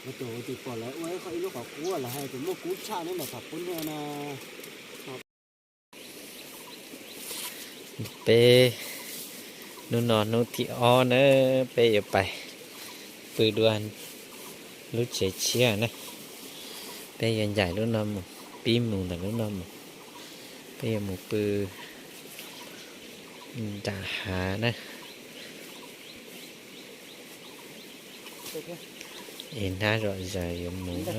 Tus tus pom lawv ua ib qho ib lub qhov qub lawv hais tias muaj kub tshaj nyob ntawm Pham Pub Hnwj na. Peb hnub no hnub thib ob na, peb yuav pais pw dua lub tsev tshiab na. Peb yuav ncaim lub no mus, pib mus ntawm lub no mus. Peb yuav mus pw nram hav na. Es hnab zom zaws yuav mus na.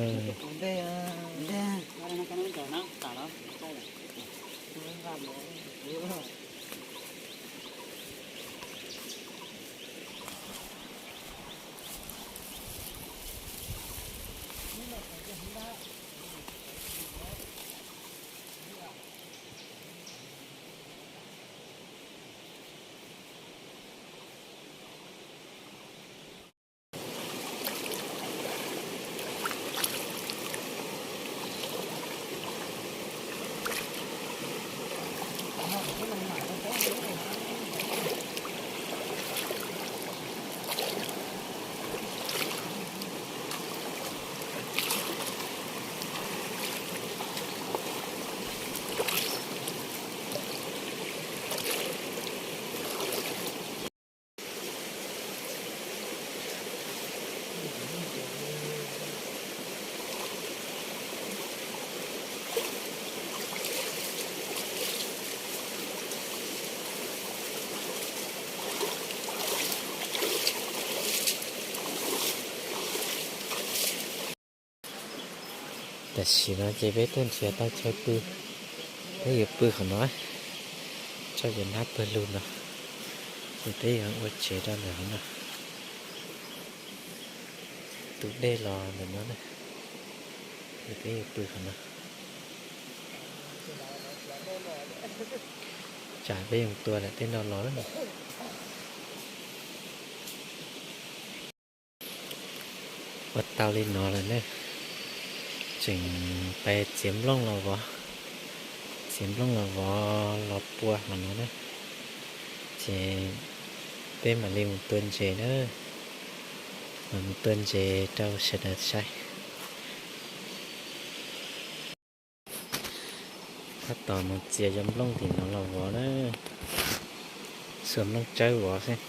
Tam sim no ces peb tuaj nrhiav tau chaw pw, peb yuav pw qhov no, tso cov nab pawg lug no, ces peb yuav ua tsev rau ntawm qhov no. Tus dej los ntawm no na, ces peb yuav pw qhov no. Tsam peb yuav tua lawm tej no los na. Ua tau li no lawm ne, tseem pais txiav nplooj los vov, txiav nplooj los vov los pua hauv no na, ces peb mam li mus tua ntses na, mam mus tua ntses rau sawv daws saib. Tab tom mus txiav cov nplooj tim no los vov na, xuas nplooj tsawb vov xwb.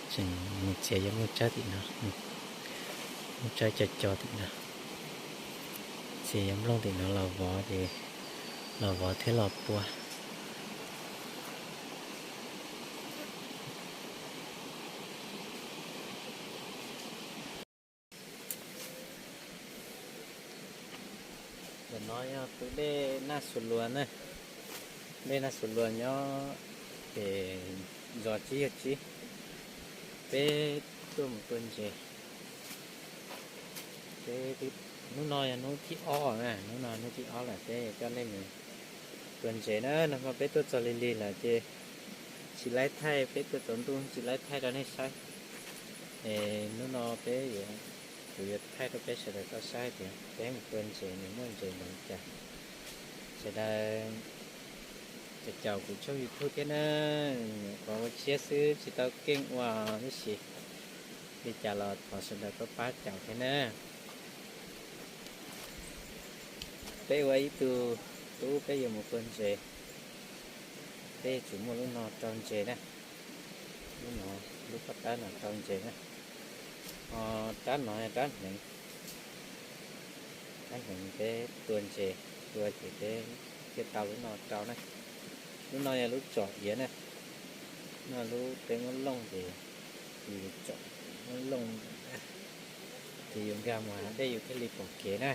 Tseem mus txiav cov nplooj tsawb tim no, nplooj tsawb co co tim no. Txiav cov nplooj tim no los vov ces los vov thiab los pua. Ntawm no yog tus dej Naj Xus Luas na, dej Naj Xus Luas nyob ces zos tsib yog tsib. Peb tuaj mus tua ntses, peb, hnub no yog hnub thib ob na, hnub no hnub thib ob lawm, peb yuav coj nej mus tua ntses na. Nag hmo peb tuaj txog lig lig lawm ces tsis laib thaij, peb tuaj tsaus ntuj tsis laib thaij rau nej saib. Es hnub no peb yuav, kuv yuav thaij rau peb sawv daws tau saib tias peb mus tua ntses nws muaj ntses npaum li cas. Sawv daws caum kuv tshooj YouTube thiab na, nyuam qhuav ua tshiab xwb tsis tau keej ua tib si. Li cas los thov sawv daws pab pab caum thiab na. Peb ua ib tug tub peb yuav mus tua ntses, peb yuav tsum muaj lub no rau ntses na. Lub no, lub pob tawb no rau ntses na. Ho rab no yog rab hneev, rab hneev peb tua ntses, tua ces peb thiaj tau lub no rau na. Lub no yog lub tsom iav na, no lub peb muab looj ces yus tsom muab looj, ces yus nkag mus hav dej yus thiaj li pom kev na.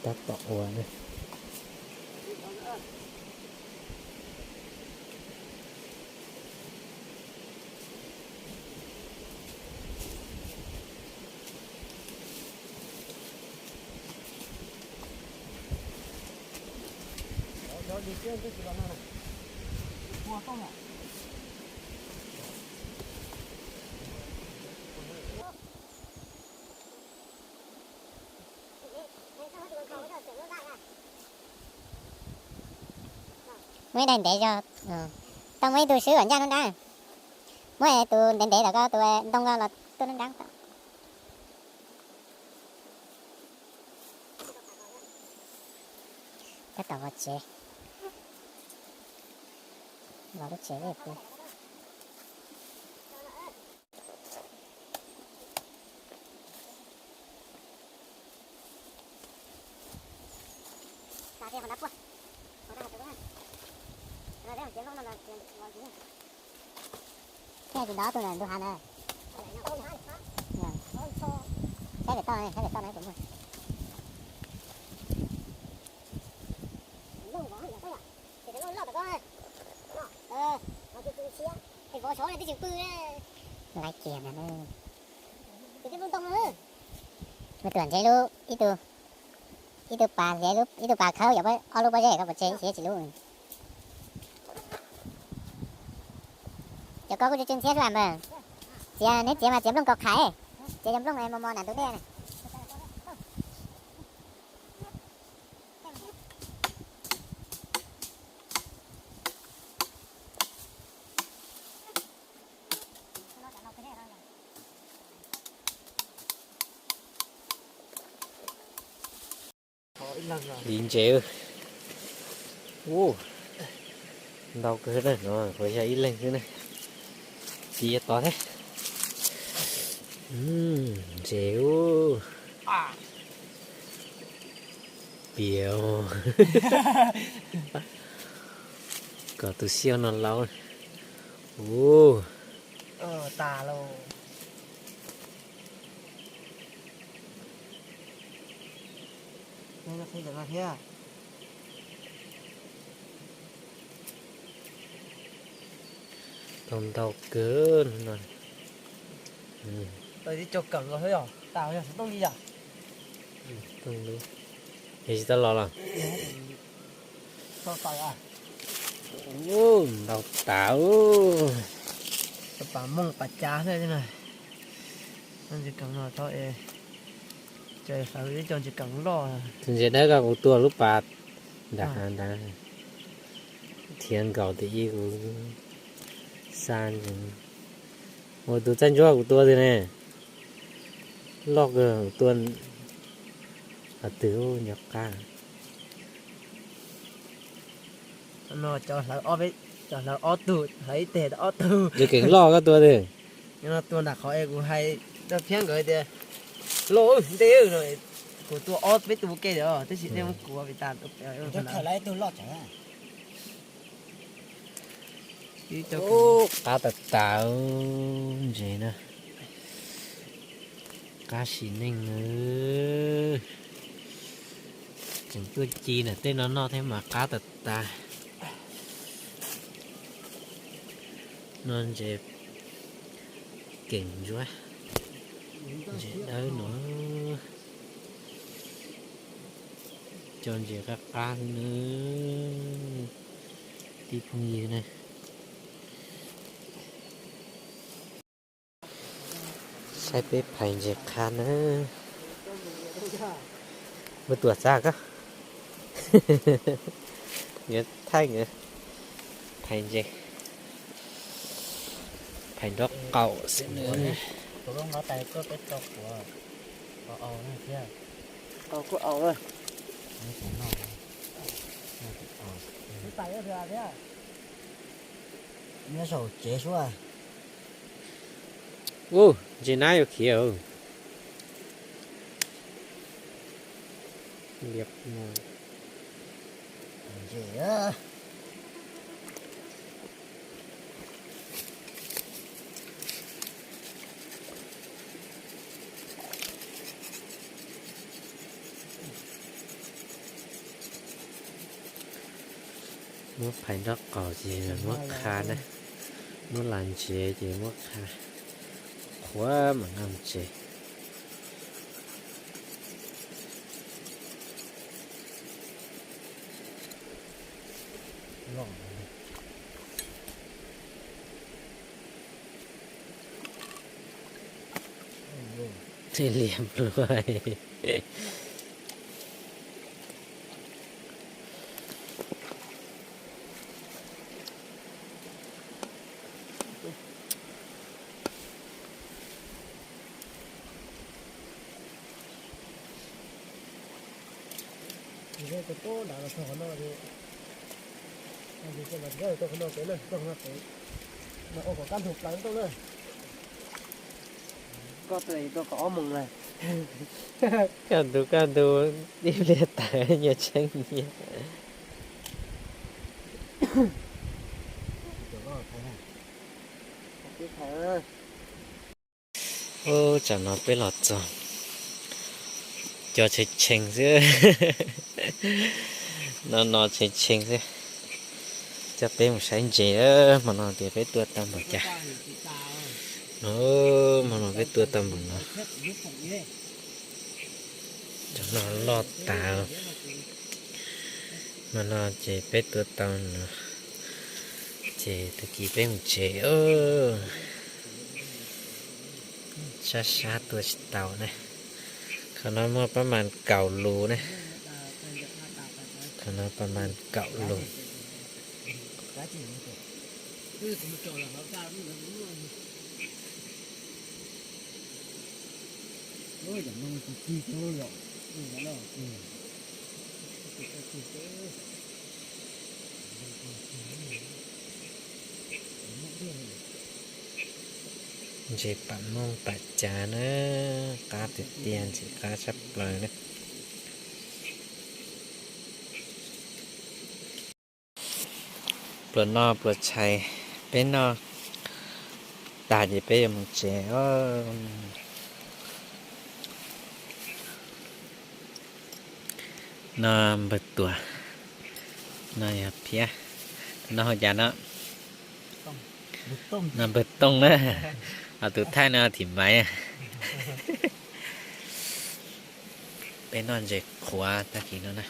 Tab tom ua na. Muaj ib daim ntev zog. Tau muaj ib tug swb kom ncaj nruab nrab. Muab tus ntev ntev tom ko, tus ntoo ko los tuaj nruab nrab. Tab tom vov tsev, vov lub tsev pw. Thiaj tsis nto tus ntawm ntug hav na. Saib lawm toj, saib lawm toj na kuv muag. Lais kiag ntag. Muab tuam ntse lub, ib tug, ib tug pas, ib tug pas khawb yog ob lub pob zeb ko puas tseg, tsis lub. Cov ko kuj tsw tsw ntxhiab xwb mas. Txiav, neb txiav mas txiav nplooj kaus qhais, txiav cov nplooj mos mos nram tus dej na. Liv ntses, ntau kawg na, no kuj yog ib leeg xwb na. Txiv yuav tod thiab. Ntses, piav kom tus xiaj no laus. Ua, tas lauj. Qhib cov no thiab. Tau ntau kawg no. Tau tib co keem los xwb yog tas yog xov tooj li yom. Yog tsis tau los los. Ntau tas. Pas mooj pas cav xwb na. Ntses keem no tau es, ntses dawb ko kuv tua lub pas nram hav ntawd, thiab nkaus tias ib kuv xa ntses. Ua tus txaij ntsuab kuv tua twg ne, loj kawg kuv tua, qhov twg nco qab. No cov hlawv ob, cov hlawv ob tug, hlawv ib teg ob tug. Ntses keem loj koj tua twg? No tua nram qhov es kuv hais rau Phiab nkawd tias loj ntej no, kuv tua ob peb tug ua ke lawm tab sis nej muab kuv ua pem tas. Qab tas tas ntses na. Qab sim neej na. Tseem tuaj ci ntawm tej no noj thiab mas qab tas tas. No ntses keem ntsuab, ntses dawb no. Cov ntses qab qab xwb na, tib phooj ywg na. Saib peb phais ntses qha na. Muab tuam txav koj. Nkawd thaij nkawd phais ntses, phais nrob qaum xwb na. Nyob saum tsev suab. Ub, ntses nab yuav khiav. Muab phais nrob qaum ces muab qha na, muab las ntsev ces muab qha, qhuav mam nqa mus tsev. Liam pluag. Tus tub nrad los txog qhov no, qhov no pem, ua kom kaj ntug plaws rau na. Koj tuaj kom ob moos na. Kaj ntug kaj ntug, ib pliag tawm nyias tsheej nyias. Ub, tsam no peb los txog, cov tshee tshee xwb. No no tshee tshee xwb. Coj peb mus saib ntses, hmo no tias peb tua tau npaum cas. No, hmo no peb tua tau npaum no. Cov no loj tas. Hmo no ces peb tua tau no, ces tag kis peb mus tsev. Sab sab tua tsis tau ne. Qhov no muaj pab mas kaum lus ne. Qhov no pab mas kaum lus. Ntses pam mooj pam cav na, qab tiag tiag, ntses qab tshaj plaws na. Pluas noj pluas tshais, peb noj tag ces peb yuav mus tsev os. No npawg Tuam, no yog Phiab, no hau cas no? No npawg Tooj na, ho tus thaij no Thim Maiv. Peb noj ntses qhuav tag kis no na.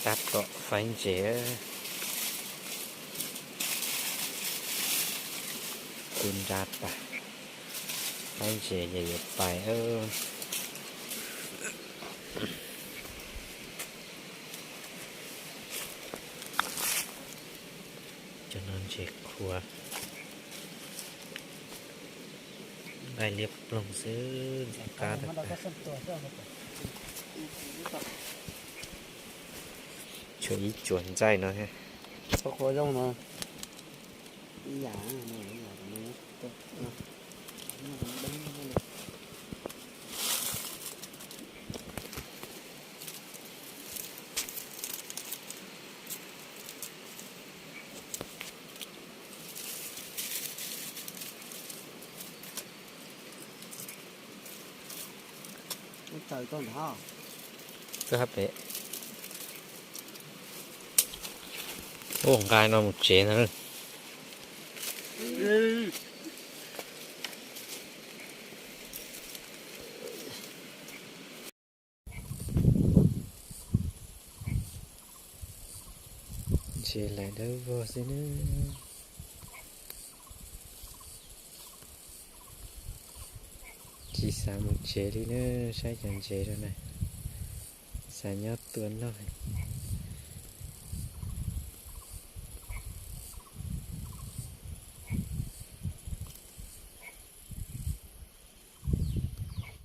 Tab tom faib ntses, tu nra tas, faib ntses ces yuav pais. Cov no ntses qhuav, nqaij liab ploog xwb, ntxim qab tag. Tshuav ib tsuas ntxaij no thiab. Tuaj hab pem. Ua nqaij no mus tsev ntag. Ntses laim dawb vog xwb na. Tsis xav mus tsev li na, saib cov ntses rau na, xav nyob tua noj.